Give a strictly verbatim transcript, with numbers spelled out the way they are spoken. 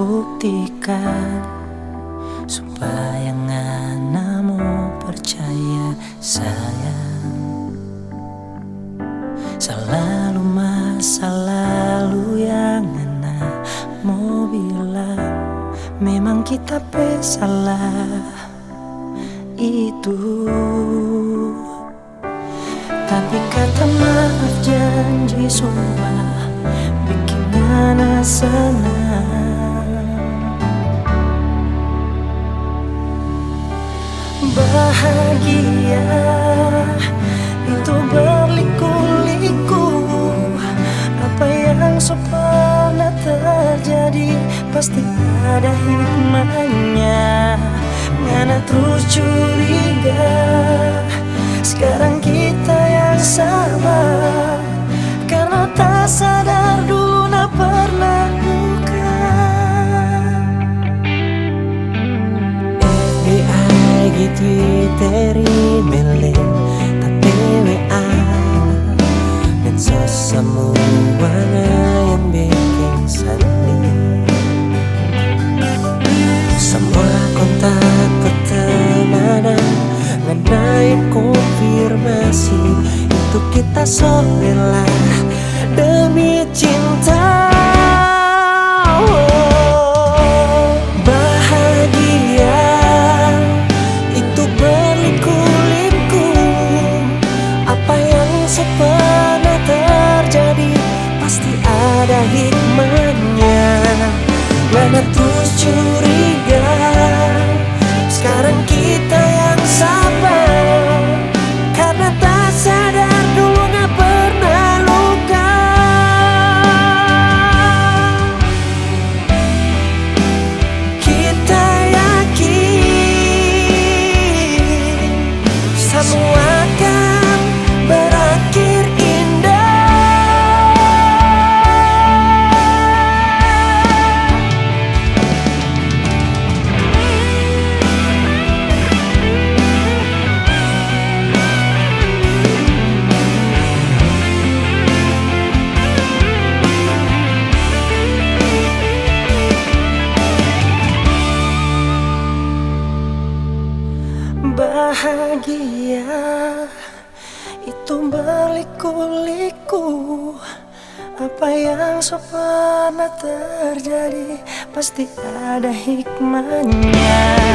Buktikan supaya ngana mo percaya, sayang. Salalu masa lalu yang ngana mo bilang, memang kita pe salah itu. Tapi kata maaf, janji, sumpah biking ngana senang. Bahagia itu berliku-liku. Apa yang so pernah terjadi pasti ada hikmahnya. Ngana trus curiga, sekarang kita yang sabar, karna ta sadar dulu na pernah luka. F B I, Twitter, email, ta pe W A, medsos, samua ngana yang beking sandiri. Samua kontak pertemanan ngana yang konfirmasi, itu kita so rela demi cinta. Oh, bahagia itu berliku-liku. Apa yang so pernah terjadi pasti ada hikmahnya. Ngana trus curiga, sekarang kita yang sabar, karna ta sadar dulu ngana pernah luka. Kita yakin samua akan berakhir indah. Bahagia itu berliku-liku. Apa yang so pernah terjadi pasti ada hikmahnya.